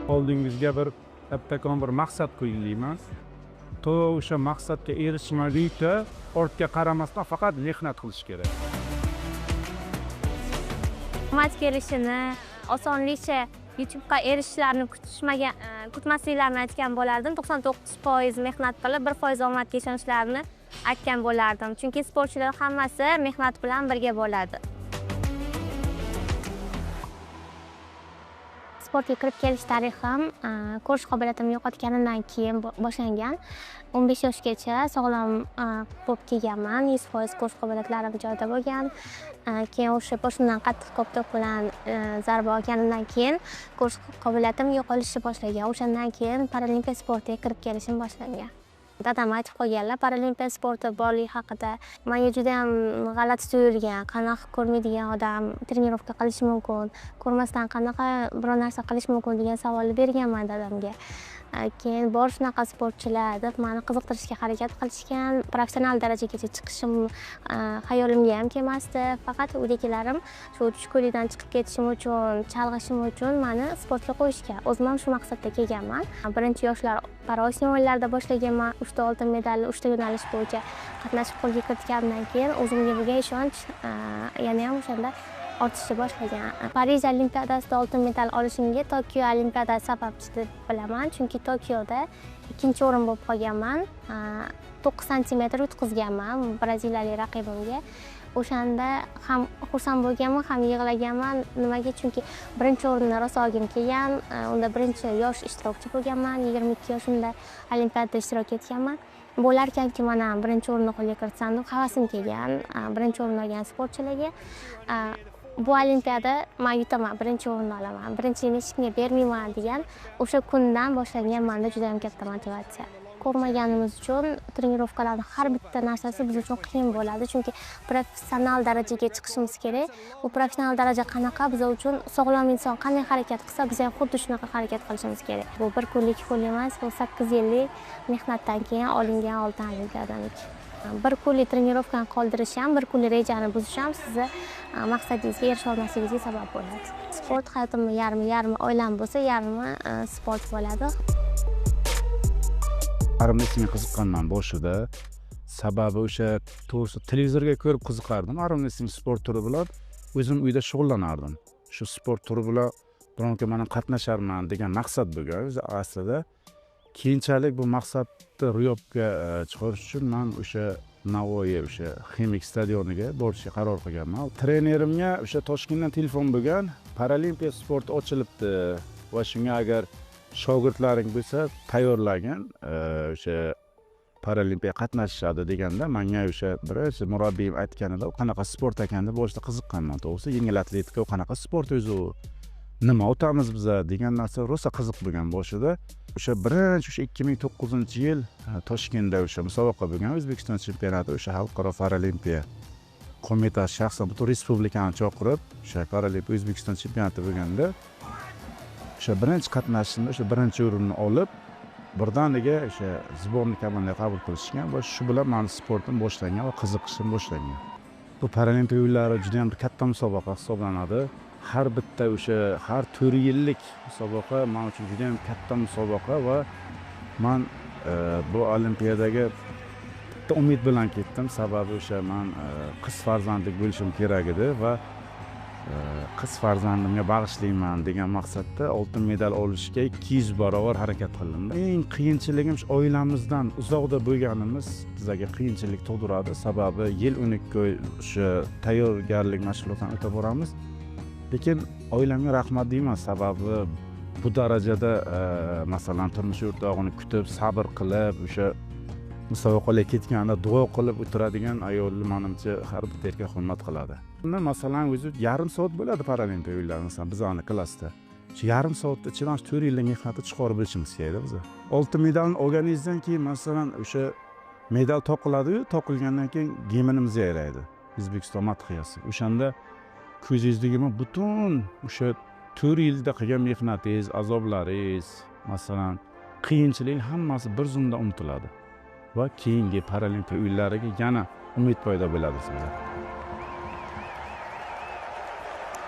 Oldingizga bir kattakon bir maqsad qo'ying deyman. To o'sha maqsadga erishmaguncha ortga qaramasdan faqat mehnat qilish kerak. Omad kelishini, osonlikcha yutuqqa erishishlarini kutmasliklarini aytgan bo'lardim. 99% mehnat qilib, 1% omadga ishonishlarini aytgan bo'lardim. Chunki sportchilar hammasi mehnat bilan birga bo'ladi. Sportga kirib kelish tarixim ko'rish qobiliyatimni yo'qotganimdan keyin boshlangan. 15 yoshgacha sog'lom bo'lib kelganman, 100% ko'rish qobiliyatlarim joyida bo'lgan. Keyin o'sha boshimdan qattiq koptok bilan zarba olganimdan keyin ko'rish qobiliyatim yo'qolishni boshlagan. O'shandan keyin paralimpiya sportiga kirib kelishim boshlangan. Dadam aytib qo'yganlar paralimpiya sporti borligi haqida. Menga juda ham g'alati tuyulgan, qanaqa ko'rmaydigan odam trenirovka qilishi mumkin, ko'rmasdan qanaqa biror narsa qilish mumkin degan savolni berganman dadamga. Keyin bor shunaqa sportchilar deb meni qiziqtirishga harakat qilishgan. Professional darajagacha chiqishim xayolimga ham kelmasdi. Faqat uydagilarim shu tushkunlikdan chiqib ketishim uchun, chalg'ishim uchun meni sportga qo'yishgan. O'zim ham shu maqsadda kelganman. Birinchi yoshlar Paraosiyo o'yinlarida boshlaganman. 3 ta oltin medalni 3 ta yo'nalish bo'yicha qatnashib qo'lga kiritganimdan keyin o'zimga bo'lgan ishonch yana ham o'shanda ortishni boshlagan. Parij Olimpiadasida oltin medal olishimga Tokio Olimpiadasi sababchi deb bilaman, chunki Tokioda 2-o'rin bo'lib qolganman. 9 santimetr yutqizganman braziliyalik raqibimga. O'shanda ham xursand bo'lganman, ham yig'laganman. Nimaga? Chunki birinchi o'rinni rosa olgim kelgan. Unda birinchi yosh ishtirokchi bo'lganman. 22 yoshimda olimpiadada ishtirok etganman. Bo'larkanki, mana birinchi o'rinni qo'lga kiritsam deb havasim kelgan. Birinchi o'rin olgan sportchilarga bu olimpiada men yutaman, birinchi o'rinni olaman, birinchilikni hech kimga bermayman degan o'sha kundan boshlangan menda juda ham katta motivatsiya. Ko'rmaganimiz uchun trenirovkalarning har bitta narsasi biz uchun qiyin bo'ladi, chunki professional darajaga chiqishimiz kerak. Bu professional daraja qanaqa? Biz uchun sog'lom inson qanday harakat qilsa, biz ham xuddi shunaqa harakat qilishimiz kerak. Bu bir kunlik, ikki kunlik emas, bu 8 yillik mehnatdan keyin olingan oltin olimpiadaniki. Bir kunlik trenirovkani qoldirish ham, bir kunlik rejani buzish ham sizni maqsadingizga erisha olmasligingizga sabab bo'ladi. Sport hayotimni yarmi oilam bo'lsa, yarmi sport bo'ladi. Armlesingga qiziqqanman boshida. Sababi o'sha to'g'risi televizorga ko'rib qiziqardim. Armlesing sport turi bilan o'zim uyda shug'ullanardim. Shu sport turi bilan biron kun men ham qatnasharman degan maqsad bo'lgan o'zi aslida. Keyinchalik bu maqsadni ro'yobga chiqarish uchun men o'sha Navoiy o'sha Ximik stadioniga borishga qaror qilganman. Trenerimga o'sha Toshkentdan telefon bo'lgan, paralimpiya sporti ochilibdi va shunga agar shogirdlaring bo'lsa tayyorlagin, o'sha paralimpiya qatnashishadi deganda menga o'sha birinchi murabbiyim aytganida qanaqa sport ekan deb boshida qiziqqanman. To'g'risi yengil atletika qanaqa sport o'zi u, nima o'tamiz biza degan narsa rosa qiziq bo'lgan boshida. O'sha birinchi o'sha 2009-yil Toshkentda o'sha musobaqa bo'lgan, O'zbekiston chempionati, o'sha xalqaro paralimpiya qo'mitasi shaxsan butun respublikani chaqirib, o'sha paralimpiya O'zbekiston chempionati bo'lganda o'sha birinchi qatnashishimda o'sha birinchi o'rinni olib, birdaniga o'sha сборный komandaga qabul qilishgan va shu bilan meni sportim boshlangan va qiziqishim boshlangan. Bu paralimpiya o'yinlari juda ham katta musobaqa hisoblanadi. Har bitta o'sha har 4 yillik musobaqa men uchun juda ham katta musobaqa va men bu olimpiadaga bitta umid bilan ketdim. Sababi o'sha men qiz farzandlik bo'lishim kerak edi va qiz farzandimga bag'ishlayman degan maqsadda oltin medal olishga 200 barobar harakat qildim. Eng qiyinchiligim shu oilamizdan uzoqda bo'lganimiz bizga qiyinchilik tug'diradi. Sababi yil 12 oy o'sha tayyorgarlik mashg'ulotdan o'tib boramiz. Lekin oilamga rahmat deyman, sababi bu darajada masalan turmush o'rtog'ini kutib, sabr qilib, o'sha musobaqalarga ketganda duo qilib o'tiradigan ayolni menimcha har bitta erkak hurmat qiladi. Unda masalan o'zi yarim soat bo'ladi paralimpiya o'yinlari, masalan bizani klassda. Shu yarim soatda ichidan 4 yillik mehnatni chiqarib bilishimiz kerak biz. Oltin medalni olganingizdan keyin masalan o'sha medal toqiladi-yu, toqilgandan keyin gimnimiz yayraydi. O'zbekiston madhiyasi. O'shanda ko'zingizdagi butun o'sha 4 yilda qilgan mehnatingiz, azoblaringiz, masalan, qiyinchilik hammasi bir zumda unutiladi. Va keyingi paralimpiya o'yinlariga yana umid paydo bo'ladi sizda.